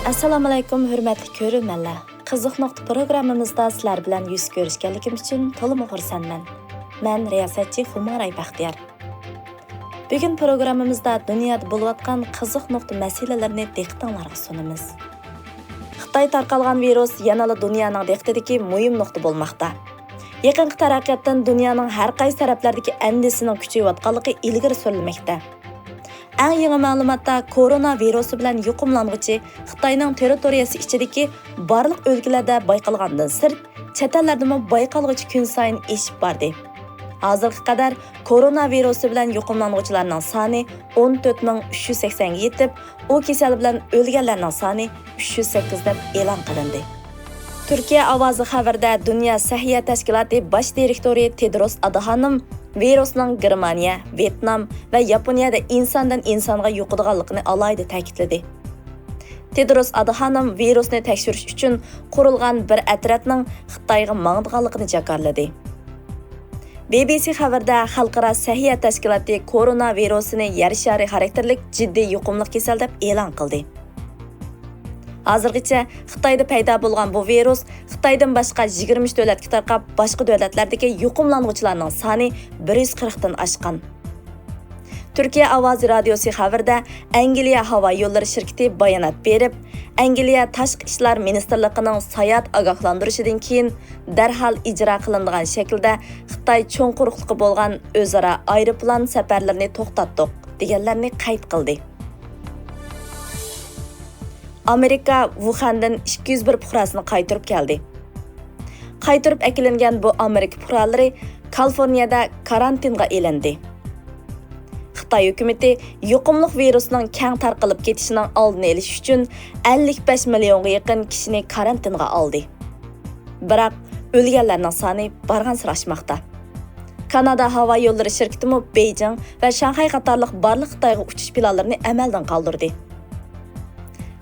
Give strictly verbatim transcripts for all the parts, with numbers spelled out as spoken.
ئەسسالامۇئەلەيكۇم، ھۆرمەتلىك كۆرۈرمەنلەر! قىزىق نۇقتا پروگراممىمىزدا سىلەر بىلەن يۈز كۆرۈشكەنلىكىم ئۈچۈن تولىمۇ خۇرسەنمەن. مەن رىياسەتچى خۇماراي بەختىيار. بۈگۈن پروگراممىمىزدا دۇنيادا بولۇۋاتقان قىزىق نۇقتا مەسىلىلىرىنى دىققىتىڭلارغا سۇنىمىز. خىتاي تارقالغان ۋىرۇس يەنىلا دۇنيانىڭ دىققىتىدىكى مۇھىم نۇقتا بولماقتا. يېقىنقى تەرەققىياتتىن دۇنيانىڭ ھەر قايسى تەرەپلەردىكى ئەندىشىنىڭ كۈچىيىۋاتقانلىقى ئىلگىرى سۈرۈلمەكتە. ئەڭ يېڭى مەلۇماتتا كورونا ۋىرۇسى بىلەن يۇقۇملانغۇچى خىتاينىڭ تېررىتورىيەسى ئىچىدىكى بارلىق ئۆلكىلەردە بايقالغاندىن سىرت، چەت ئەللەردىمۇ بايقالغۇچى كۈنسايىن ئېشىپ باردى. ھازىرغا قەدەر كورونا ۋىرۇسى بىلەن يۇقۇملانغۇچىلارنىڭ سانى ئون تۆت مىڭ ئۈچ يۈز سەكسەنگە يېتىپ، ئۇ كېسەل بىلەن ئۆلگەنلەرنىڭ سانى ئۈچ يۈز سەككىز دەپ ئېلان قىلىندى. تۈركىيە ئاۋازى خەۋىرىدە دۇنيا سەھىيە تەشكىلاتى باش دىرېكتورى تېدروس ئادھانوم ۋىرۇسنىڭ گېرمانىيە، ۋيېتنام ۋە ياپونىيەدە ئىنساندىن ئىنسانغا يۇقىدىغانلىقىنى ئالاھىدە تەكىتلىدى. تېدروس ئادھانوم ۋىرۇسنى تەكشۈرۈش ئۈچۈن قۇرۇلغان بىر ئەترەتنىڭ خىتايغا ماڭىدىغانلىقىنى جاكارلىدى. بى بى سى خەۋىرىدە خەلقئارا سەھىيە تەشكىلاتى كورونا ۋىرۇسىنى يەر شارى خاراكتېرلىك جىددىي يۇقۇملۇق كېسەل دەپ ئېلان قىلدى. ھازىرغىچە خىتايدا پەيدا بولغان بۇ ۋىرۇس خىتايدىن باشقا يىگىرمە ئۈچ دۆلەتكە تارقاپ، باشقا دۆلەتلەردىكى يۇقۇملانغۇچىلارنىڭ سانى بىر يۈز قىرىقتىن ئاشقان. تۈركىيە ئاۋازى رادىيوسى خەۋىرىدە ئەنگلىيە ھاۋا يوللىرى شىركىتى بايانات بېرىپ، ئەنگلىيە تاشقى ئىشلار مىنىستىرلىقىنىڭ ساياھەت ئاگاھلاندۇرۇشىدىن كېيىن دەرھال ئىجرا قىلىنىدىغان شەكىلدە خىتاي چوڭ قۇرۇقلۇقى بولغان ئۆزئارا ئايروپىلان سەپەرلىرىنى توختاتتۇق، دېگەنلەرنى قەيت قىلدى. ئامېرىكا ۋۇخەندىن ئىككى يۈز بىر پۇقراسىنى قايتۇرۇپ كەلدى. قايتۇرۇپ ئەكېلىنگەن بۇ ئامېرىكا پۇقرالىرى كالىفورنىيەدە كارانتىنغا ئېلىندى. خىتاي ھۆكۈمىتى يۇقۇملۇق ۋىرۇسنىڭ كەڭ تارقىلىپ كېتىشىنىڭ ئالدىنى ئېلىش ئۈچۈن ئەللىك بەش مىليونغا يېقىن كىشىنى كارانتىنغا ئالدى. بىراق ئۆلگەنلەرنىڭ سانى بارغانسېرى ئاشماقتا. كانادا ھاۋا يوللىرى شىركىتىمۇ بېيجىڭ ۋە شاڭخەي قاتارلىق بارلىق خىتايغا ئۇچۇش پىلانلىرىنى ئەمەلدىن قالدۇردى.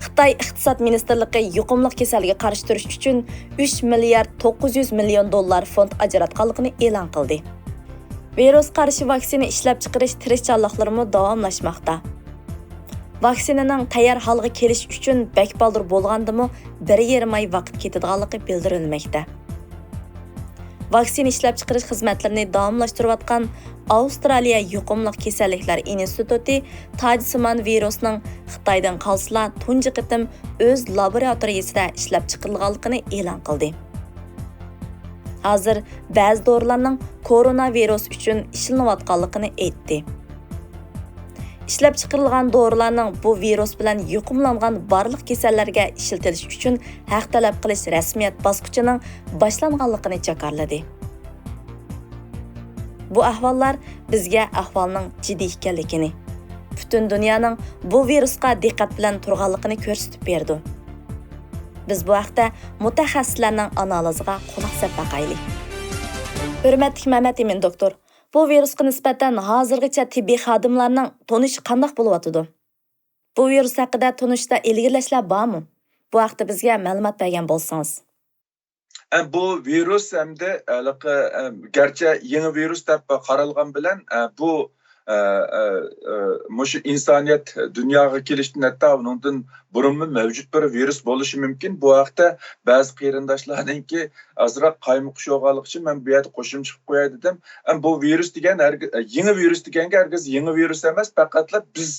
خىتاي ئىقتىساد مىنىستىرلىقى يۇقۇملۇق كېسەلگە قارشى تۇرۇش ئۈچۈن ئۈچ مىليارد توققۇز يۈز مىليون دوللار فوند ئاجراتقانلىقىنى ئېلان قىلدى. ۋىرۇسقا قارشى ۋاكسىنا ئىشلەپچىقىرىش تىرىشچانلىقلىرىمۇ داۋاملاشماقتا. ۋاكسىنىنىڭ تەييار ھالغا كېلىشى ئۈچۈن بەك بالدۇر بولغاندىمۇ بىر يېرىم ئاي ۋاقىت كېتىدىغانلىقى بىلدۈرۈلمەكتە. ۋاكسىنا ئىشلەپچىقىرىش خىزمەتلىرىنى داۋاملاشتۇرۇۋاتقان ئاۋسترالىيە يۇقۇملۇق كېسەللىكلەر ئىنستىتۇتى تاجسىمان ۋىرۇسنىڭ خىتايدىن قالسىلا تۇنجى قېتىم ئۆز لابوراتورىيىسىدە ئىشلەپچىقىرىلغانلىقىنى ئېلان قىلدى. ھازىر بەزى دورىلارنىڭ كورونا ۋىرۇس ئۈچۈن ئىشلىنىۋاتقانلىقىنى ئېيتتى. ئىشلەپچىقىرىلغان دورىلارنىڭ بۇ ۋىرۇس بىلەن يۇقۇملانغان بارلىق كېسەللەرگە ئىشلىتىلىش ئۈچۈن ھەق تەلەپ قىلىش رەسمىيەت باسقۇچىنىڭ باشلانغانلىقىنى جاكارلىدى. بۇ ئەھۋاللار بىزگە ئەھۋالنىڭ جىددىي ئىكەنلىكىنى، پۈتۈن دۇنيانىڭ بۇ ۋىرۇسقا دىققەت بىلەن تۇرغانلىقىنى كۆرسىتىپ بېرىدۇ. بىز بۇ ھەقتە مۇتەخەسسىسلەرنىڭ ئانالىزىغا قۇلاق سەپ باقايلى. ھۆرمەتلىك مەمەت ئىمىن دوكتور، بۇ ۋىرۇسقا نىسبەتەن ھازىرغىچە تېببىي خادىملارنىڭ تونۇشى قانداق بولۇۋاتىدۇ؟ بۇ ۋىرۇس ھەققىدە تونۇشتا ئىلگىرىلەشلەر بارمۇ؟ بۇ ھەقتە بىزگە مەلۇمات بەرگەن بولسىڭىز. ئە، بۇ ۋىرۇس ئەمدى، ئە، ھېلىقى، ئە، گەرچە يېڭى ۋىرۇس دەپ قارالغان بىلەن، ئە، بۇ، ئە، ئە، ئە، مۇشۇ ئىنسانىيەت دۇنياغا كېلىشتىن ھەتتا ئۇنىڭدىن بۇرۇنمۇ مەۋجۇت بىر ۋىرۇس بولۇشى مۇمكىن. بۇ ھەقتە بەزى قېرىنداشلارنىڭكى ئازراق قايمۇقۇش بولغانلىقى ئۈچۈن مەن بۇ يەردە قوشۇمچە قىلىپ قوياي دېدىم. ئەم، بۇ ۋىرۇس دېگەن ھەرگىز، يېڭى ۋىرۇس دېگەنگە ھەرگىز يېڭى ۋىرۇس ئەمەس، پەقەتلا بىز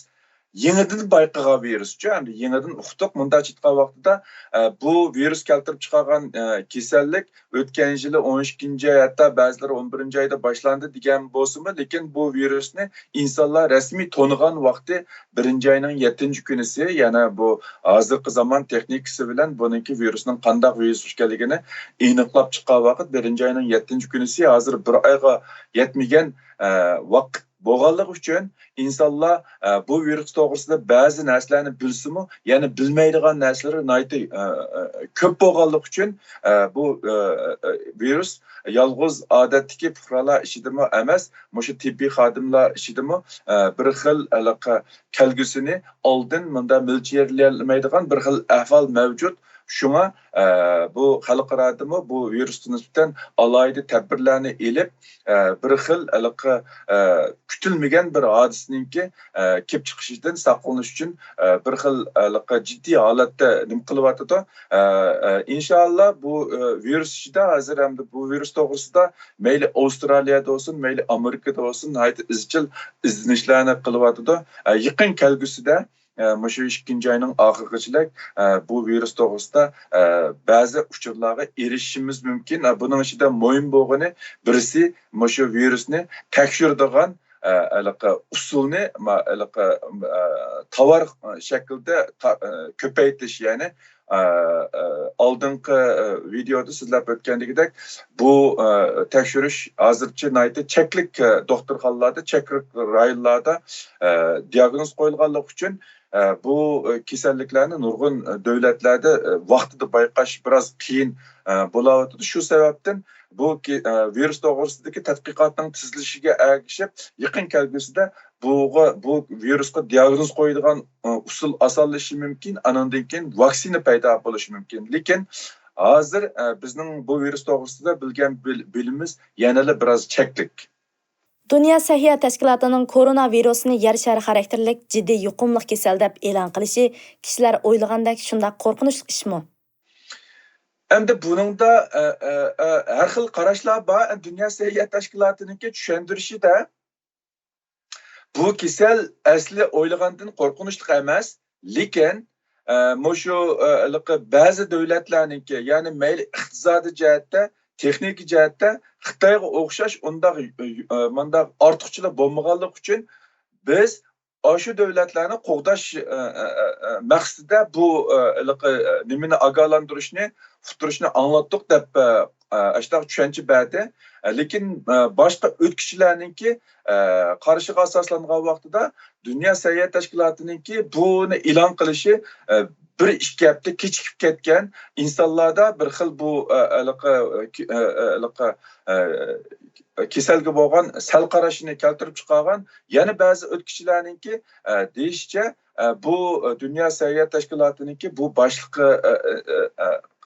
يېڭىدىن بايقىغان ۋىرۇسچۇ، ئەمدى يېڭىدىن ئۇقتۇق. مۇنداق ئېيتقان ۋاقتىدا، ئە، بۇ ۋىرۇس كەلتۈرۈپ چىقارغان، ئە، كېسەللىك ئۆتكەن يىلى ئون ئىككىنچى ئاي، ھەتتا بەزىلىرى ئون بىرىنچى ئايدا باشلاندى دېگەن بولسىمۇ، لېكىن بۇ ۋىرۇسنى ئىنسانلار رەسمىي تونۇغان ۋاقتى بىرىنچى ئاينىڭ يەتتىنچى كۈنىسى، يەنى بۇ ھازىرقى زامان تېخنىكىسى بىلەن بۇنىڭكى ۋىرۇسنىڭ قانداق ۋىرۇس ئىكەنلىكىنى ئېنىقلاپ چىققان ۋاقىت بىرىنچى ئاينىڭ يەتتىنچى كۈنىسى، ھازىر بىر ئايغا يەتمىگەن، ئە، ۋاقىت بولغانلىقى ئۈچۈن ئىنسانلار، ئە، بۇ ۋىرۇس توغرىسىدا بەزى نەرسىلەرنى بىلسىمۇ، يەنە بىلمەيدىغان نەرسىلىرى ناھايىتى، ئە، ئە، كۆپ بولغانلىقى ئۈچۈن، ئە، بۇ، ئە، ئە، ۋىرۇس يالغۇز ئادەتتىكى پۇقرالار ئىچىدىمۇ ئەمەس، مۇشۇ تېببىي خادىملار ئىچىدىمۇ، ئە، بىر خىل ھېلىقى كەلگۈسىنى ئالدىن مۇنداق مۆلچەرلىيەلمەيدىغان بىر خىل ئەھۋال مەۋجۇت. شۇڭا، ئە، بۇ خەلقئارادىمۇ بۇ ۋىرۇسقا نىسبەتەن ئالاھىدە تەدبىرلەرنى ئېلىپ، ئە، بىر خىل ھېلىقى، ئە، كۈتۈلمىگەن بىر ھادىسىنىڭكى، ئە، كېلىپ چىقىشىدىن ساقلىنىش ئۈچۈن، ئە، بىر خىل ھېلىقى جىددىي ھالەتتە نېمە قىلىۋاتىدۇ. ئە، ئە، ئىنشائاللا بۇ، ئە، ۋىرۇس ئىچىدە ھازىر ھەمدە بۇ ۋىرۇس توغرىسىدا مەيلى ئاۋسترالىيەدە بولسۇن، مەيلى ئامېرىكىدا بولسۇن، ناھايىتى ئىزچىل ئىزدىنىشلەرنى قىلىۋاتىدۇ. ئە، يېقىن كەلگۈسىدە، ئە، مۇشۇ ئىككىنچى ئاينىڭ ئاخىرىغىچىلىك، ئە، بۇ ۋىرۇس توغرىسىدا، ئە، بەزى ئۇچۇرلارغا ئېرىشىشىمىز مۇمكىن. ئە، بۇنىڭ ئىچىدە مۇھىم بولغىنى بىرسى مۇشۇ ۋىرۇسنى تەكشۈرىدىغان، ئە، ھېلىقى ئۇسۇلنى، ما-، ھېلىقى، ئە، تاۋار شەكلىدە تا-، ئە، كۆپەيتىش، يەنى، ئە، ئە، ئالدىنقى، ئە، ۋىدېئودا سۆزلەپ ئۆتكەندىكىدەك، بۇ، ئە، تەكشۈرۈش ھازىرچە ناھايىتى چەكلىك، ئە، دوختۇرخانىلاردا، چەكلىك رايونلاردا، ئە، دىياگنوز قويۇلغانلىقى ئۈچۈن، ئە، بۇ، ئە، كېسەللىكلەرنى نۇرغۇن، ئە، دۆلەتلەردە، ئە، ۋاقتىدا بايقاش بىراز قىيىن، ئە، بولاۋاتىدۇ. شۇ سەۋەبتىن بۇ كې-، ئە، ۋىرۇس توغرىسىدىكى تەتقىقاتنىڭ تېزلىشىگە ئەگىشىپ، يېقىن كەلگۈسىدە بۇغا، بۇ ۋىرۇسقا دىياگنوز قويىدىغان، ئە، ئۇسۇل ئاسانلىشىشى مۇمكىن، ئانىڭدىن كېيىن ۋاكسىنا پەيدا بولۇشى مۇمكىن. لېكىن ھازىر، ئە، بىزنىڭ بۇ ۋىرۇس توغرىسىدا بىلگەن بىل-، بىلىمىمىز يەنىلا بىراز چەكلىك. دۇنيا سەھىيە تەشكىلاتىنىڭ كورونا ۋىرۇسىنى يەر شارى خاراكتېرلىك جىددىي يۇقۇملۇق كېسەل دەپ ئېلان قىلىشى كىشىلەر ئويلىغاندەك شۇنداق قورقۇنچلۇق ئىشمۇ؟ ئەمدى بۇنىڭدا، ئە، ئە، ئە، ھەر خىل قاراشلار بار. دۇنيا سەھىيە تەشكىلاتىنىڭكى چۈشەندۈرۈشىدە، بۇ كېسەل ئەسلى ئويلىغاندىن قورقۇنچلۇق ئەمەس، لېكىن، ئە، مۇشۇ، ئە، ھېلىقى بەزى دۆلەتلەرنىڭكى، يەنى مەيلى ئىقتىسادىي جەھەتتە، تېخنىكا جەھەتتە خىتايغا ئوخشاش ئۇنداق، ئە، مۇنداق ئارتۇقچىلىق بولمىغانلىقى ئۈچۈن بىز ئاشۇ دۆلەتلەرنى قوغداش، ئە، ئە، ئە، مەقسىتىدە بۇ، ئە، ھېلىقى، ئە، نېمىنى ئاگاھلاندۇرۇشنى، ئۇقتۇرۇشنى ئاڭلاتتۇق دەپ، ئە، ئە، ئاشۇنداق چۈشەنچە بەردى. ئە، لېكىن، ئە، باشقا ئۆتكۈچىلەرنىڭكى، ئە، قارىشىغا ئاساسلانغان ۋاقتىدا دۇنيا سەھىيە تەشكىلاتىنىڭكى بۇنى ئېلان قىلىشى، ئە، بىر ئىككى ھەپتە كېچىكىپ كەتكەن، ئىنسانلاردا بىر خىل بۇ، ئە، ھېلىقى، ئە، كى-، ئە، ئە، ھېلىقى، ئە، كېسەلگە بولغان سەل قاراشنى كەلتۈرۈپ چىقارغان. يەنە بەزى ئۆتكۈچىلەرنىڭكى، ئە، دېيىشىچە، ئە، بۇ، ئە، دۇنيا سەھىيە تەشكىلاتىنىڭكى بۇ باشلىقى، ئە، ئە، ئە،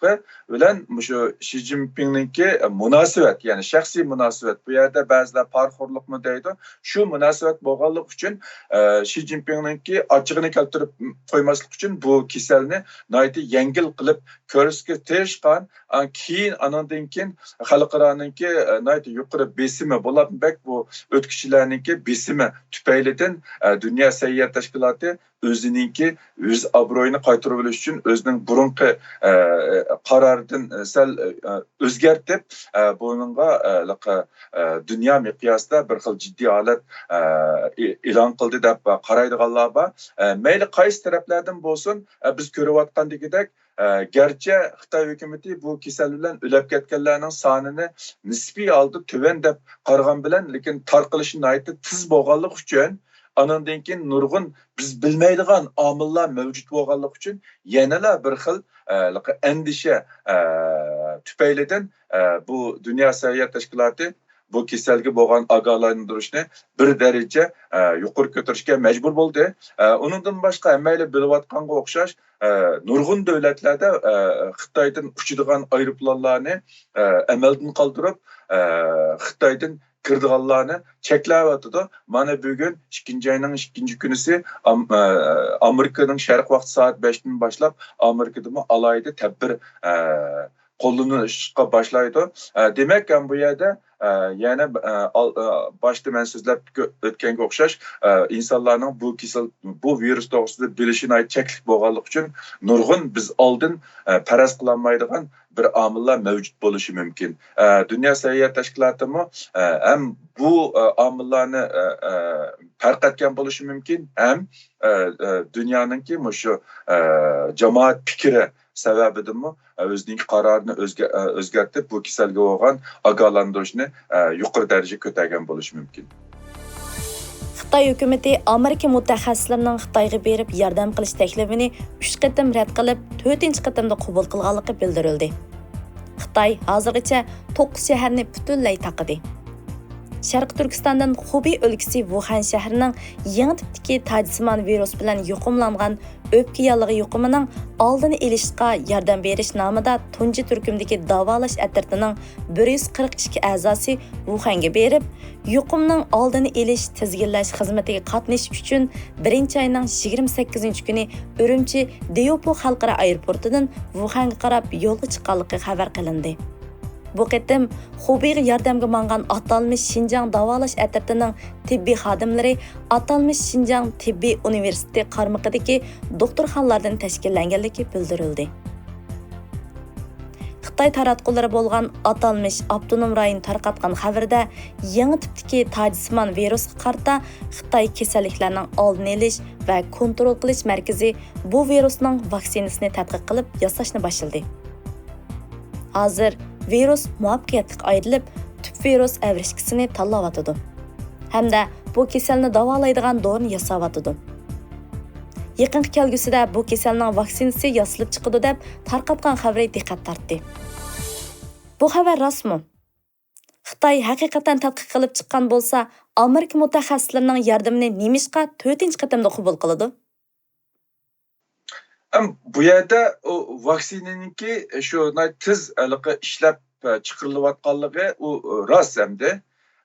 ئە، بىلەن مۇشۇ شى جىنپىڭنىڭكى مۇناسىۋەت، يەنى شەخسىي مۇناسىۋەت، بۇ يەردە بەزىلەر پارىخورلۇقمۇ دەيدۇ، شۇ مۇناسىۋەت بولغانلىقى ئۈچۈن، ئە، شى جىنپىڭنىڭكى ئاچچىقىنى كەلتۈرۈپ قويماسلىق ئۈچۈن بۇ كېسەلنى ناھايىتى يەڭگىل قىلىپ كۆرسىتىشكە تىرىشقان. ئا، كېيىن، ئانىڭدىن كېيىن خەلقئارانىڭكى، ئە، ناھايىتى يۇقىرى بېسىمى بولۇپ، بەك بۇ ئۆتكۈچىلەرنىڭكى بېسىمى تۈپەيلىدىن، ئە، دۇنيا سەھىيە تەشكىلاتى ئۆزىنىڭكى يۈز ئابرۇيىنى قايتۇرۇۋېلىش ئۈچۈن ئۆزىنىڭ بۇرۇنقى، ئە، قارارىدىن سەل، ئە، ئۆزگەرتىپ، ئە، بۇنىڭغا، ئە، ھېلىقى، ئە، دۇنيا مىقياسىدا بىر خىل جىددىي ھالەت، ئە، ئې-، ئېلان قىلدى دەپ قارايدىغانلار بار. ئە، مەيلى قايسى تەرەپلەردىن بولسۇن، ئە، بىز كۆرۈۋاتقاندىكىدەك، ئە، گەرچە خىتاي ھۆكۈمىتى بۇ كېسەل بىلەن ئۆلۈپ كەتكەنلەرنىڭ سانىنى نىسپىي ھالدا تۆۋەن دەپ قارىغان بىلەن، لېكىن تارقىلىشى ناھايىتى تېز بولغانلىقى ئۈچۈن، ئانىڭدىن كېيىن نۇرغۇن بىز بىلمەيدىغان ئامىللار مەۋجۇت بولغانلىقى ئۈچۈن، يەنىلا بىر خىل، ئە، ئەندىشە، ئە، تۈپەيلىدىن، ئە، بۇ دۇنيا سەھىيە تەشكىلاتى بۇ كېسەلگە بولغان ئاگاھلاندۇرۇشنى بىر دەرىجە، ئە، يۇقىرى كۆتۈرۈشكە مەجبۇر بولدى. ئە، ئۇنىڭدىن باشقا، ھەممەيلەن بىلىۋاتقانغا ئوخشاش، ئە، نۇرغۇن دۆلەتلەردە، ئە، خىتايدىن ئۇچىدىغان ئايروپىلانلارنى، ئە، ئەمەلدىن قالدۇرۇپ، ئە، خىتايدىن كىرىدىغانلارنى چەكلەۋاتىدۇ. مانا بۈگۈن ئىككىنچى ئاينىڭ ئىككىنچى كۈنىسى ئام-، ئە، ئامېرىكىنىڭ شەرق ۋاقتى سائەت بەشتىن باشلاپ ئامېرىكىدىمۇ ئالاھىدە تەدبىر، ئە، قوللىنىشقا باشلايدۇ. ئە، دېمەك، ھەم بۇ يەردە، ئە، يەنە، ئە، ئال-، ئە، باشتا مەن سۆزلەپ كۆ-، ئۆتكەنگە ئوخشاش، ئە، ئىنسانلارنىڭ بۇ كېسەل، بۇ ۋىرۇس توغرىسىدا بىلىشى ناھايىتى چەكلىك بولغانلىقى ئۈچۈن نۇرغۇن بىز ئالدىن، ئە، پەرەز قىلالمايدىغان بىر ئامىللار مەۋجۇت بولۇشى مۇمكىن. ئە، دۇنيا سەھىيە تەشكىلاتىمۇ، ئە، ھەم بۇ، ئە، ئامىللارنى، ئە، ئە، پەرق ئەتكەن بولۇشى مۇمكىن، ھەم، ئە، ئە، دۇنيانىڭكى مۇشۇ، ئە، جامائەت پىكرى سەۋەبىدىنمۇ، ئە، ئۆزىنىڭكى قارارىنى ئۆزگە-، ئە، ئۆزگەرتىپ، بۇ كېسەلگە بولغان ئاگاھلاندۇرۇشنى، ئە، يۇقىرى دەرىجىگە كۆتەرگەن بولۇشى مۇمكىن. خىتاي ھۆكۈمىتى ئامېرىكا مۇتەخەسسىسلىرىنىڭ خىتايغا بېرىپ ياردەم قىلىش تەكلىپىنى ئۈچ قېتىم رەت قىلىپ، تۆتىنچى قېتىمدا قوبۇل قىلغانلىقى بىلدۈرۈلدى. خىتاي ھازىرغىچە توققۇز شەھەرنى پۈتۈنلەي تاقىدى. شەرقىي تۈركىستاندىن خۇبېي ئۆلكىسى ۋۇخەن شەھىرىنىڭ يېڭى تىپتىكى تاجسىمان ۋىرۇس بىلەن يۇقۇملانغان ئۆپكە ياللۇغى يۇقۇمىنىڭ ئالدىنى ئېلىشقا ياردەم بېرىش نامىدا تۇنجى تۈركۈمدىكى داۋالاش ئەترىتىنىڭ بىر يۈز قىرىق ئىككى ئەزاسى ۋۇخەنگە بېرىپ، يۇقۇمنىڭ ئالدىنى ئېلىش، تىزگىنلەش خىزمىتىگە قاتنىشىش ئۈچۈن بىرىنچى ئاينىڭ يىگىرمە سەككىزىنچى كۈنى ئۈرۈمچى ديوپۇ خەلقئارا ئايروپورتىدىن ۋۇخەنگە قاراپ يولغا چىققانلىقى خەۋەر قىلىندى. بۇ قېتىم خۇبېيغا ياردەمگە ماڭغان ئاتالمىش شىنجاڭ داۋالاش ئەترىتىنىڭ تېببىي خادىملىرى ئاتالمىش شىنجاڭ تېببىي ئۇنىۋېرسىتېتى قارمىقىدىكى دوختۇرخانىلاردىن تەشكىللەنگەنلىكى بىلدۈرۈلدى. خىتاي تاراتقۇلىرى بولغان ئاتالمىش ئاپتونوم رايون تارقاتقان خەۋىرىدە، يېڭى تىپتىكى تاجسىمان ۋىرۇسقا قارىتا خىتاي كېسەللىكلەرنىڭ ئالدىنى ئېلىش ۋە كونترول قىلىش مەركىزى بۇ ۋىرۇسنىڭ ۋاكسىنىسىنى تەتقىق قىلىپ ياساشنى باشلىدى. ھازىر ۋىرۇس مۇۋەپپەقىيەتلىك ئايرىلىپ، تۈپ ۋىرۇس ئەۋرىشكىسىنى تاللاۋاتىدۇ ھەمدە بۇ كېسەلنى داۋالايدىغان دورىنى ياساۋاتىدۇ. يېقىنقى كەلگۈسىدە بۇ كېسەلنىڭ ۋاكسىنىسى ياسىلىپ چىقىدۇ، دەپ تارقاتقان خەۋىرى دىققەت تارتتى. بۇ خەۋەر راستمۇ؟ خىتاي ھەقىقەتەن تەتقىق قىلىپ چىققان بولسا، ئامېرىكا مۇتەخەسسىسلىرىنىڭ ياردىمىنى نېمىشقا تۆتىنچى قېتىمدا قوبۇل قىلىدۇ؟ ئەم، بۇ يەردە ئۇ ۋاكسىنىنىڭكى شۇ ناھايىتى تېز ھېلىقى ئىشلەپ چىقىرىلىۋاتقانلىقى ئۇ راست ئەمدى.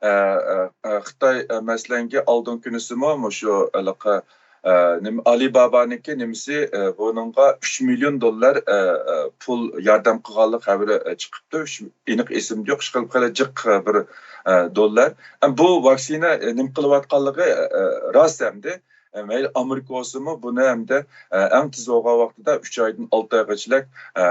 ئە، ئە، ئە، خىتاي، ئە، مەسىلەنگە ئالدىنقى كۈنىسىمۇ مۇشۇ ھېلىقى، ئە، نېمە، ئالىبابانىڭكى نېمىسى، ئە، بۇنىڭغا ئۈچ مىليون دوللار، ئە، ئە، پۇل ياردەم قىلغانلىق خەۋىرى، ئە، چىقىپتۇ. ئۈچ، ئېنىق ئېسىمدە يوق، ئىشقىلىپ خېلى جىق، ئە، بىر، ئە، دوللار. ئەم، بۇ ۋاكسىنا، ئە، نېمە قىلىۋاتقانلىقى، ئە، ئە، راست ئەمدى. ئە، مەيلى ئامېرىكا بولسىمۇ بۇنى ئەمدى، ئە، ئەڭ تېز بولغان ۋاقتىدا ئۈچ ئايدىن ئالتە ئايغىچىلىك، ئە،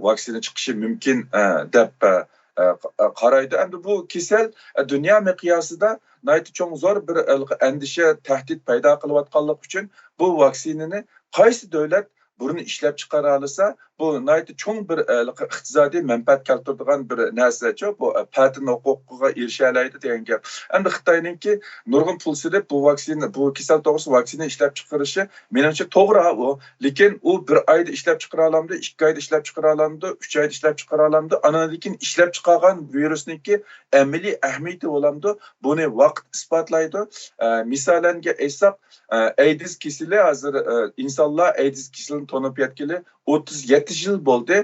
ۋاكسىنا چىقىشى مۇمكىن، ئە، دەپ، ئە، ئە، قارايدۇ. ئەمدى بۇ كېسەل، ئە، دۇنيا مىقياسىدا ناھايىتى چوڭ زور بىر، ئە، ئەندىشە، تەھدىت پەيدا قىلىۋاتقانلىقى ئۈچۈن بۇ ۋاكسىنىنى قايسى دۆلەت بۇرۇن ئىشلەپ چىقىرالىسا، بۇ ناھايىتى چوڭ بىر، ئە، ئىقتىسادىي مەنپەئەت كەلتۈرىدىغان بىر نەرسىچۇ، بۇ، ئە، پەتەن ھوقۇقىغا ئېرىشەلەيدۇ دېگەن گەپ. ئەمدى خىتاينىڭكى نۇرغۇن پۇل سېلىپ بۇ ۋاكسىنا، بۇ كېسەل توغرىسىدا ۋاكسىنا ئىشلەپ چىقىرىشى مېنىڭچە توغرا ئۇ. لېكىن ئۇ بىر ئايدا ئىشلەپ چىقىرالامدۇ، ئىككى ئايدا ئىشلەپ چىقىرالامدۇ، ئۈچ ئايدا ئىشلەپ چىقىرالامدۇ؟ ئانىڭدىن كېيىن ئىشلەپ چىقارغان ۋىرۇسنىڭكى ئەمەلىي ئەھمىيىتى بولامدۇ؟ بۇنى ۋاقىت ئىسپاتلايدۇ. ئە، مىسالەنگە ئېيتساق، ئە، ئەيدىز كېسىلى ھازىر، ئە، ئىنسانلار ئەيدىز كېسىلىنى تونۇپ يەتكىلى ئوتتۇز يەتتە يىل بولدى.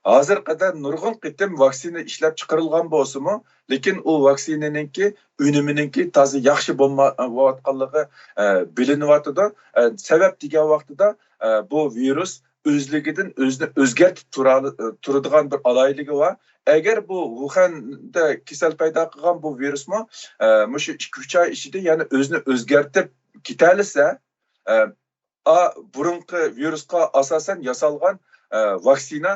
ھازىرغا قەدەر نۇرغۇن قېتىم ۋاكسىنا ئىشلەپ چىقىرىلغان بولسىمۇ، لېكىن ئۇ ۋاكسىنىنىڭكى ئۈنۈمىنىڭكى تازا ياخشى بولما-، بولۇۋاتقانلىقى، ئە، بىلىنىۋاتىدۇ. ئە، سەۋەب دېگەن ۋاقتىدا، ئە، بۇ ۋىرۇس ئۆزلۈكىدىن ئۆزىنى ئۆزگەرتىپ تۇرا-، تۇرىدىغان بىر ئالاھىدىلىكى بار. ئەگەر بۇ ۋۇخەندە كېسەل پەيدا قىلغان بۇ ۋىرۇسمۇ، ئە، مۇشۇ ئىككى ئۈچ ئاي ئىچىدە يەنە ئۆزىنى ئۆزگەرتىپ كېتەلىسە، ئە، ئا، بۇرۇنقى ۋىرۇسقا ئاساسەن ياسالغان، ئە، ۋاكسىنا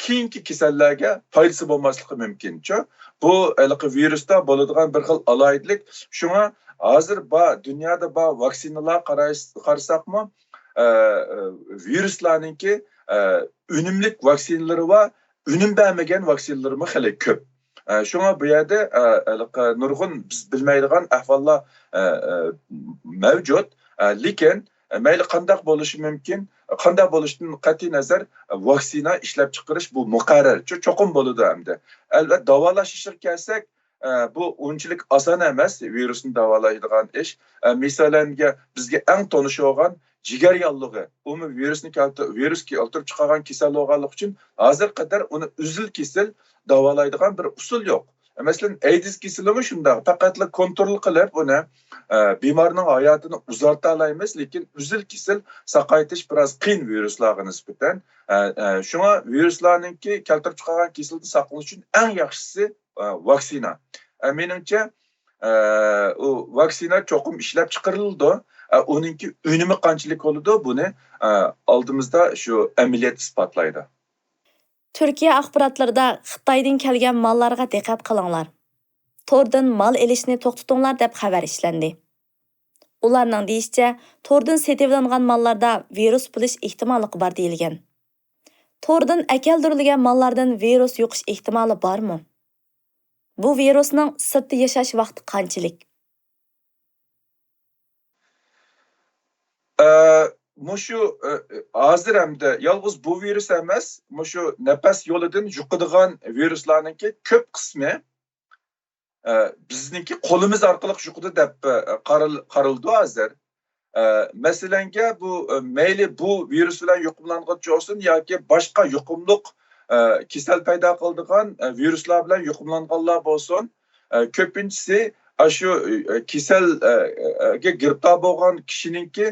كېيىنكى كېسەللەرگە پايدىسى بولماسلىقى مۇمكىنچۇ. بۇ ھېلىقى ۋىرۇستا بولىدىغان بىر خىل ئالاھىدىلىك. شۇڭا ھازىر بار، دۇنيادا بار ۋاكسىنىلار قاراي-، قارىساقمۇ، ئە، ئە، ۋىرۇسلارنىڭكى، ئە، ئۈنۈملۈك ۋاكسىنىلىرى بار، ئۈنۈم بەرمىگەن ۋاكسىنىلىرىمۇ خېلى كۆپ. ئە، شۇڭا بۇ يەردە، ئە، ھېلىقى نۇرغۇن بىز بىلمەيدىغان ئەھۋاللار، ئە، ئە، مەۋجۇت. ئە، لېكىن، ئە، مەيلى قانداق بولۇشى مۇمكىن، قانداق بولۇشىدىن قەتئىينەزەر، ئە، ۋاكسىنا ئىشلەپ چىقىرىش بۇ مۇقەررەر، چو-، چوقۇم بولىدۇ ئەمدى. ئەلۋەتتە، داۋالاش ئىشىغا كەلسەك، ئە، بۇ ئۇنچىلىك ئاسان ئەمەس ۋىرۇسنى داۋالايدىغان ئىش. ئە، مىسالەنگە بىزگە ئەڭ تونۇش بولغان جىگەر ياللۇغى، ئۇمۇ ۋىرۇسنى كەلتۈر-، ۋىرۇس كەلتۈرۈپ چىقارغان كېسەل بولغانلىقى ئۈچۈن ھازىرغا قەدەر ئۇنى ئۈزۈل-كېسىل داۋالايدىغان بىر ئۇسۇل يوق. مەسىلەن، ئەيدىز كېسىلىمۇ شۇنداق، پەقەتلا كونترول قىلىپ ئۇنى، ئە، بىمارنىڭ ھاياتىنى ئۇزارتالايمىز، لېكىن ئۈزۈل-كېسىل ساقايتىش بىراز قىيىن ۋىرۇسلارغا نىسبەتەن. ئە، ئە، شۇڭا ۋىرۇسلارنىڭكى كەلتۈرۈپ چىقارغان كېسىلدىن ساقلىنىش ئۈچۈن ئەڭ ياخشىسى، ئە، ۋاكسىنا. ئە، مېنىڭچە، ئە، ئۇ ۋاكسىنا چوقۇم ئىشلەپ چىقىرىلىدۇ. ئە، ئۇنىڭكى ئۈنۈمى قانچىلىك بولىدۇ، بۇنى، ئە، ئالدىمىزدا شۇ ئەمەلىيەت ئىسپاتلايدۇ. تۈركىيە ئاخباراتلىرىدا خىتايدىن كەلگەن ماللارغا دىققەت قىلىڭلار، توردىن مال ئېلىشنى توختىتىڭلار دەپ خەۋەر ئىشلەندى. ئۇلارنىڭ دېيىشىچە، توردىن سېتىۋېلىنغان ماللاردا ۋىرۇس بولۇش ئېھتىماللىقى بار دېيىلگەن. توردىن ئەكەلدۈرۈلگەن ماللاردىن ۋىرۇس يۇقۇش ئېھتىمالى بارمۇ؟ بۇ ۋىرۇسنىڭ سىرتتا ياشاش ۋاقتى قانچىلىك؟ ئە، مۇشۇ، ئە، ھازىر ھەمدە يالغۇز بۇ ۋىرۇس ئەمەس، مۇشۇ نەپەس يولىدىن يۇقىدىغان ۋىرۇسلارنىڭكى كۆپ قىسمى، ئە، بىزنىڭكى قولىمىز ئارقىلىق يۇقىدۇ دەپ، ئە، قارىل-، قارىلىدۇ ھازىر. ئە، مەسىلەنگە بۇ، ئە، مەيلى بۇ ۋىرۇس بىلەن يۇقۇملانغۇچى بولسۇن ياكى باشقا يۇقۇملۇق، ئە، كېسەل پەيدا قىلىدىغان، ئە، ۋىرۇسلار بىلەن يۇقۇملانغانلار بولسۇن، ئە، كۆپىنچىسى ئاشۇ، ئە، كېسەل، ئە، ئە، گە گىرىپتار بولغان كىشىنىڭكى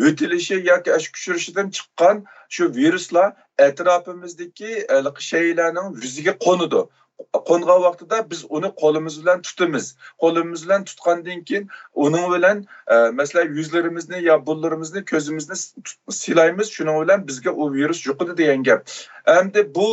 يۆتىلىشى ياكى ئاشۇ كۆچۈرۈشىدىن چىققان شۇ ۋىرۇسلار ئەتراپىمىزدىكى، ئە، شەيئىلەرنىڭ يۈزىگە قونىدۇ. قونغان ۋاقتىدا بىز ئۇنى قولىمىز بىلەن تۇتىمىز. قولىمىز بىلەن تۇتقاندىن كېيىن ئۇنىڭ بىلەن، ئە، مەسىلەن، يۈزلىرىمىزنى يا بۇرۇنلىرىمىزنى، كۆزىمىزنى س-، تۇت-، سىلايمىز. شۇنىڭ بىلەن بىزگە ئۇ ۋىرۇس يۇقىدۇ دېگەن گەپ. ئەمدى بۇ،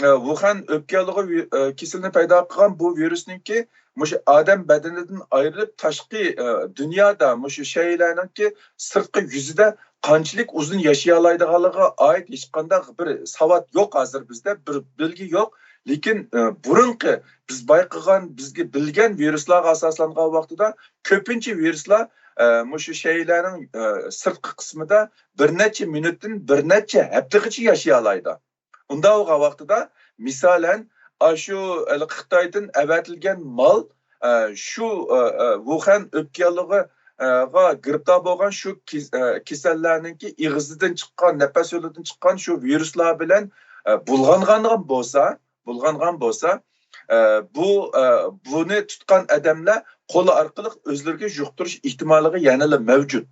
ئە، ۋۇخەن ئۆپكە ياللۇغى ۋى-، ئە، كېسىلىنى پەيدا قىلغان بۇ ۋىرۇسنىڭكى مۇشۇ ئادەم بەدىنىدىن ئايرىلىپ تاشقى، ئە، دۇنيادا مۇشۇ شەيئىلەرنىڭكى سىرتقى يۈزىدە قانچىلىك ئۇزۇن ياشىيالايدىغانلىقىغا ئائىت ھېچقانداق بىر ساۋات يوق ھازىر بىزدە، بىر بىلگە يوق. لېكىن، ئە، بۇرۇنقى بىز بايقىغان، بىزگە بىلگەن ۋىرۇسلارغا ئاساسلانغان ۋاقتىدا كۆپىنچە ۋىرۇسلار، ئە، مۇشۇ شەيئىلەرنىڭ، ئە، سىرتقى قىسمىدا بىر نەچچە مىنۇتتىن بىر نەچچە ھەپتىگىچە ياشىيالايدۇ. ئۇنداق بولغان ۋاقتىدا، مىسالەن، ئاشۇ، ئە، خىتايدىن ئەۋەتىلگەن مال، ئە، شۇ، ئە، ئە، ۋۇخەن ئۆپكە ياللۇغى، ئە، غا گىرىپتار بولغان شۇ كېس-، ئە، كېسەللەرنىڭكى ئېغىزىدىن چىققان، نەپەس يولىدىن چىققان شۇ ۋىرۇسلار بىلەن، ئە، بۇلغانغان بولسا، بۇلغانغان بولسا، ئە، بۇ، ئە، بۇنى تۇتقان ئادەملەر قولى ئارقىلىق ئۆزلىرىگە يۇقتۇرۇش ئېھتىماللىقى يەنىلا مەۋجۇت.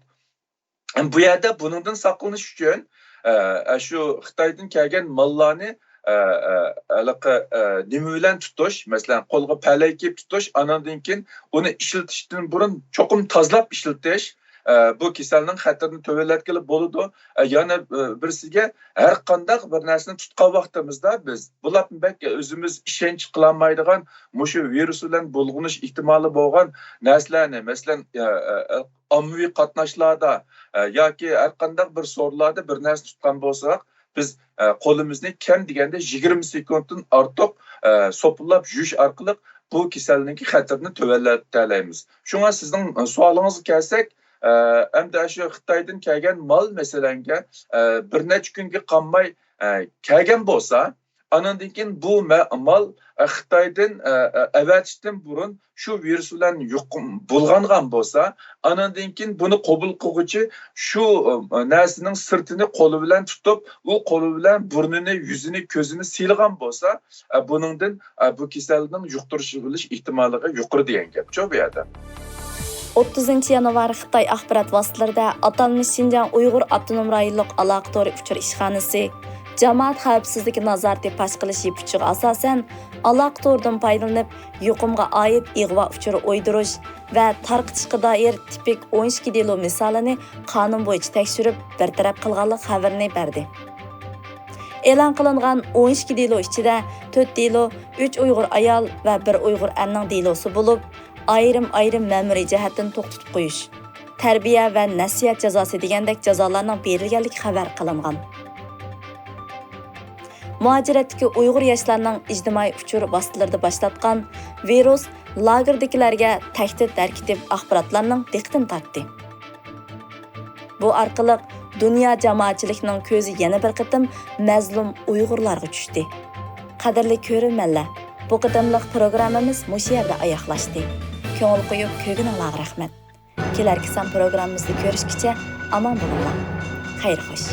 بۇ يەردە بۇنىڭدىن ساقلىنىش ئۈچۈن، ئە، شۇ خىتايدىن كەلگەن ماللارنى، ئە، ئە، ھېلىقى، ئە، نېمە بىلەن تۇتۇش، مەسىلەن، قولغا پەلەي كىيىپ تۇتۇش، ئاناندىن كېيىن ئۇنى ئىشلىتىشتىن بۇرۇن چوقۇم تازىلاپ ئىشلىتىش، ئە، بۇ كېسەلنىڭ خەتىرىنى تۆۋەنلەتكىلى بولىدۇ. ئە، يەنە، ئە، بىرسىگە، ھەر قانداق بىر نەرسىنى تۇتقان ۋاقتىمىزدا بىز بۇلاپ بەك ئۆزىمىز ئىشەنچ قىلالمايدىغان مۇشۇ ۋىرۇس بىلەن بۇلغىنىش ئېھتىمالى بولغان نەرسىلەرنى، مەسىلەن، ئە، ئە، ئاممىۋى قاتناشلاردا، ئە، ياكى ھەر قانداق بىر سورۇنلاردا بىر نەرسە تۇتقان بولساق، بىز، ئە، قولىمىزنى كەم دېگەندە يىگىرمە سېكۇنتتىن ئارتۇق، ئە، سوپۇنلاپ يۇيۇش ئارقىلىق بۇ كېسەلنىڭكى خەتىرىنى تۆۋەنلىتەلەيمىز. شۇڭا سىزنىڭ، ئە، سوئالىڭىزغا كەلسەك، ئە، ئەمدى شۇ خىتايدىن كەلگەن مال مەسىلەنگە، ئە، بىر نەچچە كۈنگە قالماي، ئە، كەلگەن بولسا، ئاناندىن كېيىن بۇ مە-، مال، ئە، خىتايدىن، ئە، ئە، ئەۋەتىشتىن بۇرۇن شۇ ۋىرۇس بىلەن يۇقۇم بۇلغانغان بولسا، ئاناندىن كېيىن بۇنى قوبۇل قىلغۇچى شۇ، ئە، نەرسىنىڭ سىرتىنى قولى بىلەن تۇتۇپ، ئۇ قولى بىلەن بۇرنىنى، يۈزىنى، كۆزىنى سىيلىغان بولسا، ئە، بۇنىڭدىن، ئە، بۇ كېسەلنىڭ يۇقتۇرۇشۇۋېلىش ئېھتىماللىقى يۇقىرى دېگەن گەپچۇ بۇ يەردە. ئوتتۇزىنچى يانۋار خىتاي ئاخبارات ۋاسىتىلىرىدە ئاتالمىش شىنجاڭ ئۇيغۇر ئاپتونوم رايونلۇق ئالاقە تورى ئۇچۇر ئىشخانىسى جامائەت خەۋپسىزلىكى نازارىتى پاش قىلىش يىپ ئۇچىغا ئاساسەن، ئالاقە تورىدىن پايدىلىنىپ، يۇقۇمغا ئائىت ئىغۋا ئۇچۇرى ئويدۇرۇش ۋە تارقىتىشقا دائىر تىپىك ئون ئىككى دېلو مىسالىنى قانۇن بويىچە تەكشۈرۈپ، بىر تەرەپ قىلغانلىق خەۋىرىنى بەردى. ئېلان قىلىنغان ئون ئىككى دېلو ئىچىدە تۆت دېلو ئۈچ ئۇيغۇر ئايال ۋە بىر ئۇيغۇر ئەرنىڭ دېلوسى بولۇپ، ئايرىم-ئايرىم مەمۇرىي جەھەتتىن توختىتىپ قويۇش، تەربىيە ۋە نەسىھەت جازاسى دېگەندەك جازالارنىڭ بېرىلگەنلىكى خەۋەر قىلىنغان. مۇھاجىرەتتىكى ئۇيغۇر ياشلارنىڭ ئىجتىمائىي ئۇچۇر ۋاسىتىلىرىدا باشلاتقان ۋىرۇس لاگېردىكىلەرگە تەھدىت ھەرىكىتى ئاخباراتلارنىڭ دىققىتىنى تارتتى. بۇ ئارقىلىق دۇنيا جامائەتچىلىكىنىڭ كۆزى يەنە بىر قېتىم مەزلۇم ئۇيغۇرلارغا چۈشتى. قەدىرلىك كۆرۈرمەنلەر، بۇ قېتىملىق پروگراممىمىز مۇشۇ يەردە ئاياغلاشتى. كۆڭۈل قويۇپ كۆرگىنىڭلارغا رەھمەت. كېلەركى سان پروگراممىمىزدا كۆرۈشكىچە ئامان بولۇڭلار. خەير خوش.